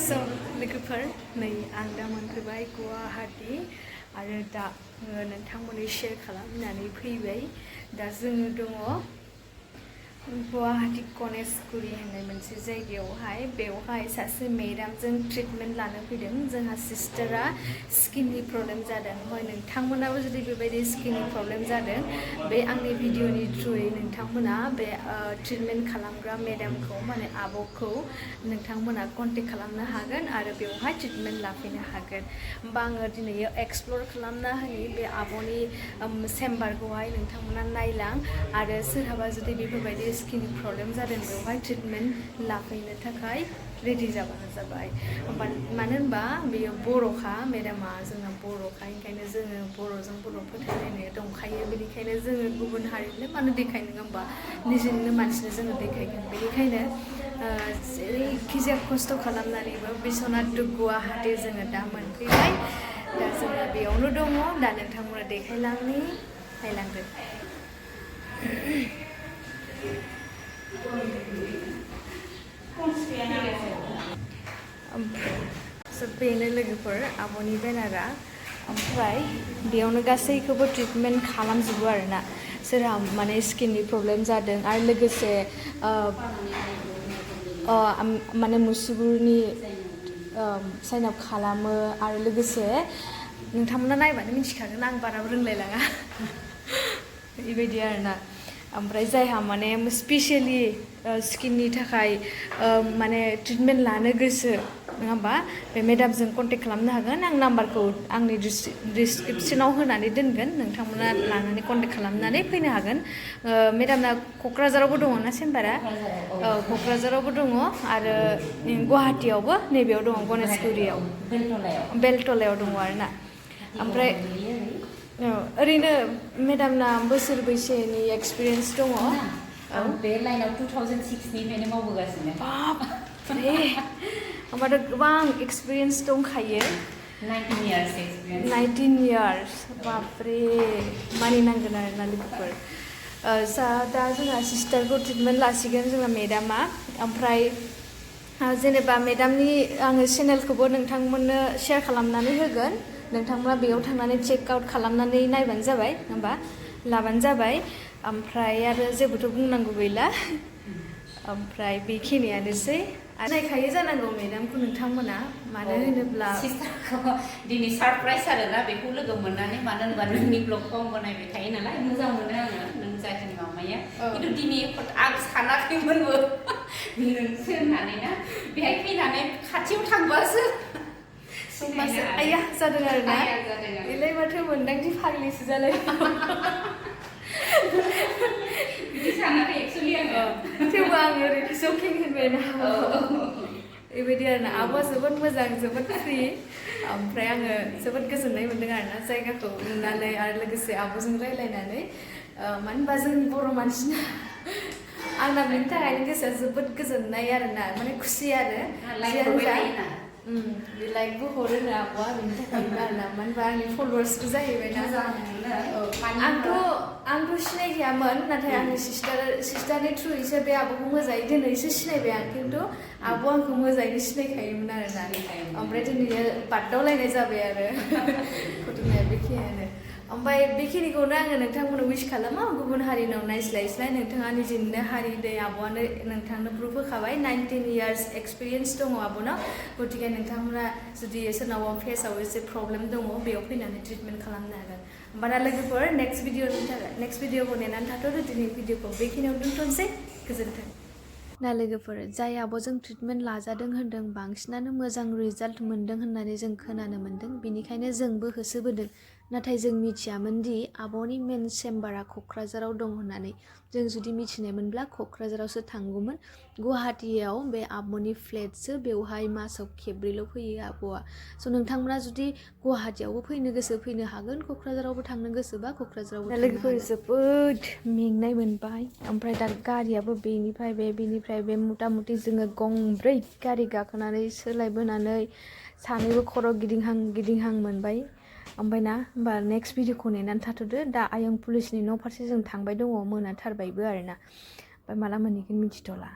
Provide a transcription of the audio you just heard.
So, लोगोफोर नै आं दा मोनफैबाय गुवाहाटी आरो दा नोंथांमोननो शेयार खालामनानै फैबाय दा जोङो दङ गुवाहाटी गणेशगुरी होननाय मोनसे जायगायावहाय बेवहाय सासे मेडामजों ट्रिटमेन्ट लानो फैदों जोंहा सिस्टारा स्किननि प्रब्लेम जादों ओमफ्राय नोंथांमोनाबो जुदि बेबायदि स्किननि प्रब्लेम जादों बे आंनि भिडिअनि थ्रुयै नोंथांमोना बे ट्रिटमेन्ट खालामग्रा मेडामखौ माने आब'खौ नोंथांमोना कन्टेक्ट खालामनो हागोन आरो बेवहाय ट्रिटमेन्ट लाफैनो हागोन होमबा आङो दिनै एक्सप्लर खालामना होनि बे आब'नि चेम्बारखौहाय नोंथांमोना नायलां आरो सोरहाबा जुदि बेफोरबायदि स्किन प्रब्लेम जादों बेवहाय ट्रिटमेन्ट लाफैनो थाखाय रेडि जाबानो जाबाय मानो होनबा बेयो बर'खा मेडामा जोंना बर'खा ओंखायनो जोङो बर'जों बर' फोथायलायनाय दंखायो बेनिखायनो जोङो गुबुन हारिनो मानो देखायनो होमबा निजेनो मानसिनो जोङो देखायगोन बेनिखायनो जेरैखिजाया खस्थ' खालामनानैबो बिसनाथ टु गुवाहाटी जोङो दा मोनफैबाय दा जोङो बेयावनो दङ दा नोंथांमोना देखायलांनि नायलांदो बेनो लोगोफोर आब'नि बेनारा ओमफ्राय बेयावनो गासैखौबो ट्रिटमेन्ट खालामजोबो आरोना सोरहा माने स्किननि प्रब्लेम जादों आरो लोगोसे माने मुसुगुरनि साइन आप खालामो आरो लोगोसे नोंथांमोना नायबानो मिथिखागोन आं बारा रोंलायलाङा बेबायदि आरोना ओमफ्राय जायहा माने स्पेसियेलि स्किननि थाखाय माने ट्रिटमेन्ट लानो गोसो नङा होमबा बे मेडामजों कन्टेक्ट खालामनो हागोन आं नाम्बारखौ आंनि डिसक्रिपसनाव होनानै दोनगोन नोंथांमोना लानानै कन्टेक्ट खालामनानै फैनो हागोन मेडामना क'क्राझारावबो दङ ना चेम्बारा औ क'क्राझारावबो दङ आरो गुवाहाटीयावबो नैबेयाव दङ गणेशगुरियाव बेलटलायाव दङ आरोना ओमफ्राय ओरैनो मेडामना बोसोर बैसेनि एक्सपिरियेन्स दङ आं बे लाइनाव 2006निफ्रायनो मावबोगासिनो बापरे होमबाथ' गोबां एक्सपिरियेन्स दंखायो 19 years एक्सपिरियेन्स 19 years बापरे मानिनांगोन आरोना लोगोफोर दा जोंहा सिस्टारखौ ट्रिटमेन्ट लासिगोन जोंना मेडामा ओमफ्राय जेनेबा मेडामनि आङो चेनेलखौबो नोंथांमोननो शेयार खालामनानै होगोन नोंथांमोना बेयाव थांनानै चेक आउट खालामनानै नायबानो जाबाय होमबा लाबानो जाबाय ओमफ्राय आरो जेबोथ' बुंनांगौ गैला ओमफ्राय बेखिनियानोसै नायखायो जानांगौ मेडामखौ नोंथांमोना मानो होनोब्ला सिस्टारखौ दिनै सारप्राइज आरोना बेखौ लोगो मोननानै मानो होनबा नोंनि ब्लगखौ आंबो नायबाय थायो नालाय मोजां मोनो आङो नों जाखिनि माबाया खिन्थु दिनै आं सानाखैमोनबो नोंसो होननानै ना बेहाय फैनानै खाथियाव थांबासो आया जादों आरोना बेलाय माथो मोन्दांथि फाग्लिसो जालाय बिदि सानाखै एक्सुवेलि आङो थेवबो आं ओरैनो जकिं होनबायना बेबायदि आरोना आब'आ जोबोद मोजां जोबोद फ्रि ओमफ्राय आङो जोबोद गोजोननाय मोन्दों आरोना जायगाखौ नुनानै आरो लोगोसे आब'जों रायलायनानै मानो होनबा जोंनि बर' मानसिना आंना बेनि थाखायनो गोसोआ जोबोद गोजोननाय आरोना माने खुसि आरो लाइकबो हरो ना आब'आ बेनि थाखायनो आरोना मानो होनबा आंनि फल'वार्सबो जाहैबायना आंथ' सिनायखायामोन नाथाय आंनि सिस्टारनि थ्रुयैसो बे आब'खौ मोजाङै दिनैसो सिनायबाय आं खिन्थु आब'आ आंखौ मोजाङैनो सिनायखायोमोन आरोना ओमफ्राय दिनै बादावलायनाय जाबाय आरो घटनाया बेखिनियानो ओमफ्राय बेखिनिखौनो आङो नोंथांमोननो उइस खालामो गुबुन हारिनाव नायस्लायस्लाय नोंथाङा निजेनो हारि दै आब'आनो नोंथांनो प्रुफ होखाबाय 19 years एक्सपिरियेन्स दङ आब'नाव गतिके नोंथांमोना जुदि सोरनावबा फेसआव एसे प्रब्लेम दङ बेयाव फैनानै ट्रिटमेन्ट खालामनो हागोन होमबाना लोगोफोर नेक्स्ट भिडिअखौ नेनानै थाथ'दो दिनै भिडिअखौ बेखिनियाव दोनथ'नोसै गोजोन्थों ना लोगोफोर जाय आब'जों ट्रिटमेन्ट लाजादों होनदों बांसिनानो मोजां रिजाल्ट मोन्दों होननानै जों खोनानो मोन्दों बेनिखायनो जोंबो होसोबोदों नाथाय जों मिथियामोन दि आब'नि मेन चेम्बारा क'क्राझाराव दं होननानै जों जुदि मिथिनायमोनब्ला क'क्राझारावसो थांगौमोन गुवाहाटीयाव बे आब'नि फ्लेटसो बेवहाय मासाव खेबब्रैल' फैयो आब'आ स' नोंथांमोना जुदि गुवाहाटीयावबो फैनो गोसो फैनो हागोन क'क्राझारावबो थांनो गोसोबा क'क्राझारावबो लोगोफोर जोबोद मेंनाय मोनबाय ओमफ्राय दा गारियाबो बेनिफ्राय बे मुथा मुथि जोङो गंब्रै गारि गाखोनानै सोलायबोनानै सानैबो खर' गिदिंहां मोनबाय ओमफ्राय ना होमबा नेक्स्ट भिडिअखौ नेनानै थाथ'दो दा आयं पुलिसनि न' फारसे जों थांबाय दङ मोनाथारबायबो आरोना ओमफ्राय माला मोनहैगोन मिथिथ'ला